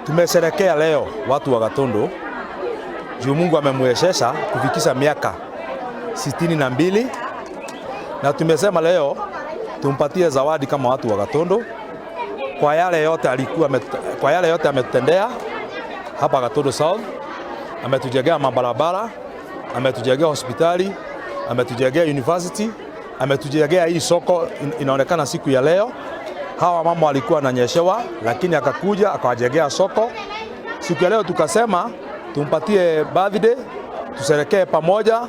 Tumesherekea leo watu wa Gatundu juu Mungu amemwezesha kufikisha miaka 62, na tumesema leo tumpatie zawadi kama watu wa Gatundu kwa yale yote alikuwa, kwa yale yote ametutendea hapa Gatundu South. Ametujengea mabarabara, ametujengea hospitali, ametujengea university, ametujengea hii soko inaonekana siku ya leo. Hawa mama walikuwa wananyeshewa, lakini akakuja akawajengea soko. Siku ya leo tukasema tumpatie birthday, tusherekee pamoja,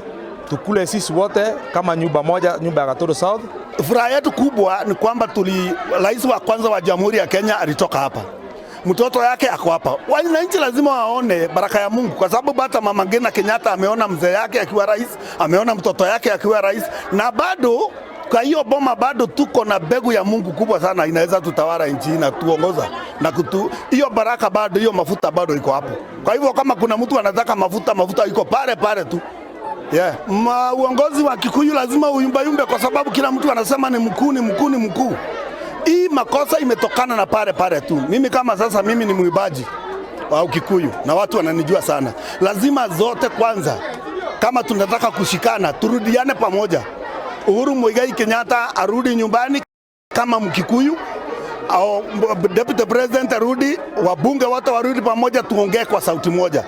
tukule sisi wote kama nyumba moja, nyumba ya Gatundu South. Furaha yetu kubwa ni kwamba rais wa kwanza wa Jamhuri ya Kenya alitoka hapa, mtoto yake ako hapa. Wananchi lazima waone baraka ya Mungu, kwa sababu hata Mama Ngina Kenyatta ameona mzee yake akiwa rais, ameona mtoto yake akiwa rais, na bado kwa hiyo boma bado tuko na mbegu ya Mungu kubwa sana, inaweza tutawala nchi na tuongoza na kutu, hiyo baraka bado, hiyo mafuta bado iko hapo. Kwa hivyo kama kuna mtu anataka mafuta, mafuta iko pale pale tu. Yeah. Uongozi wa Kikuyu lazima uyumbayumbe kwa sababu kila mtu anasema ni mkuu, ni mkuu, ni mkuu. Hii makosa imetokana na pale pale tu. Mimi kama sasa mimi ni mwimbaji wa Kikuyu na watu wananijua sana. Lazima zote kwanza, kama tunataka kushikana, turudiane pamoja. Uhuru Muigai Kenyatta arudi nyumbani kama Mkikuyu, au deputy president arudi, wabunge wote warudi pamoja, tuongee kwa sauti moja.